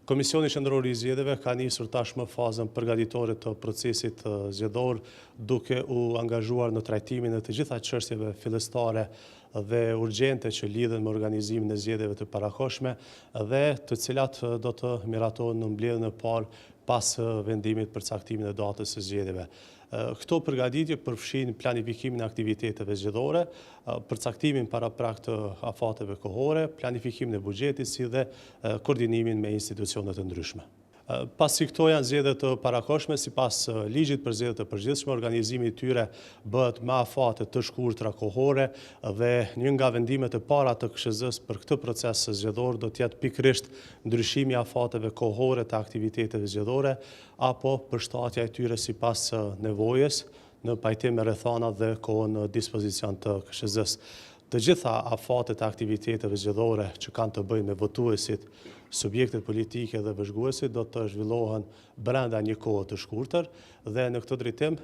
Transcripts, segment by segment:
Komisioni Qendror i Zgjedhjeve ka nisur tashmë fazën përgatitore të procesit zgjedhor, duke u angazhuar në trajtimin e të gjitha çështjeve fillestare dhe urgjente që lidhen me organizimin e zgjedhjeve të parakohshme dhe të cilat do të miratohen në mbledhjen e parë pas vendimit për caktimin e datës së zgjedhjeve. Këto përgatitje përfshijnë planifikimin e aktiviteteve zgjedhore, përcaktimin paraprak të afateve kohore, planifikimin e buxhetit si dhe koordinimin me institucione të ndryshme. Pasi këto janë zgjedhje të parakohshme, sipas ligjit për zgjedhje të përgjithshme, organizimi i tyre bëhet me afate të shkurtra kohore dhe një nga vendimet e para të KQZ-së për këtë proces zgjedhor do të jetë pikërisht ndryshimi i afateve kohore të aktiviteteve zgjedhore apo përshtatja e tyre sipas nevojës, në pajtim me rrethanat dhe kohën në dispozicion të KQZ-së. Të gjitha afatet e aktiviteteve zgjedhore që kanë të bëjnë me votuesit, subjektet politike dhe vëzhguesit do të zhvillohen brenda një kohe të shkurtër dhe në këtë drejtim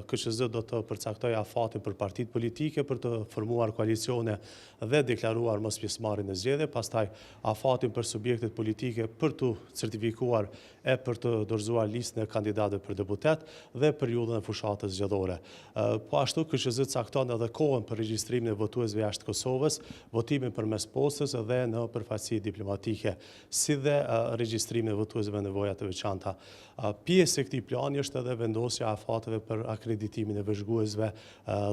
KQZ do të përcaktojë afatin për partitë politike për të formuar koalicione dhe deklaruar mospjesëmarrjen në zgjedhje, pastaj afatin për subjektet politike për t'u certifikuar e për të dorëzuar listën e kandidatëve për deputetë dhe periudhën e fushatës zgjedhore. Po ashtu, KQZ cakton edhe kohën për regjistrimin e votuesve jashtë Kosovës, votimin përmes postës dhe në përfaqësi diplomatike, si dhe regjistrimin e votuesve me nevoja të veçanta. Pjesë e këtij plani është edhe vendosja e afateve për akreditimin e vëzhguesve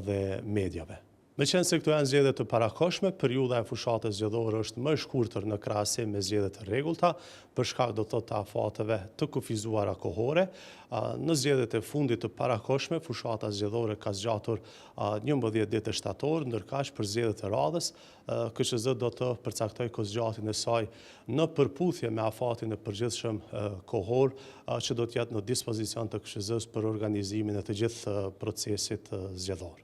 dhe mediave. Meqenëse këto janë zgjedhje të parakohshme, periudha e fushatës zgjedhore është më e shkurtër në krahasim me zgjedhjet e rregullta, për shkak do të thotë të afateve të kufizuara kohore. Në zgjedhjet e fundit të parakohshme, fushata zgjedhore ka zgjatur 11 ditë e 7 orë, ndërkaq për zgjedhjet e radhës, KQZ do të përcaktojë kohëzgjatjen e saj në përputhje me afatin e përgjithshëm kohor që do të jetë në dispozicion të KQZ-së për organizimin e të gjithë procesit zgjedhor.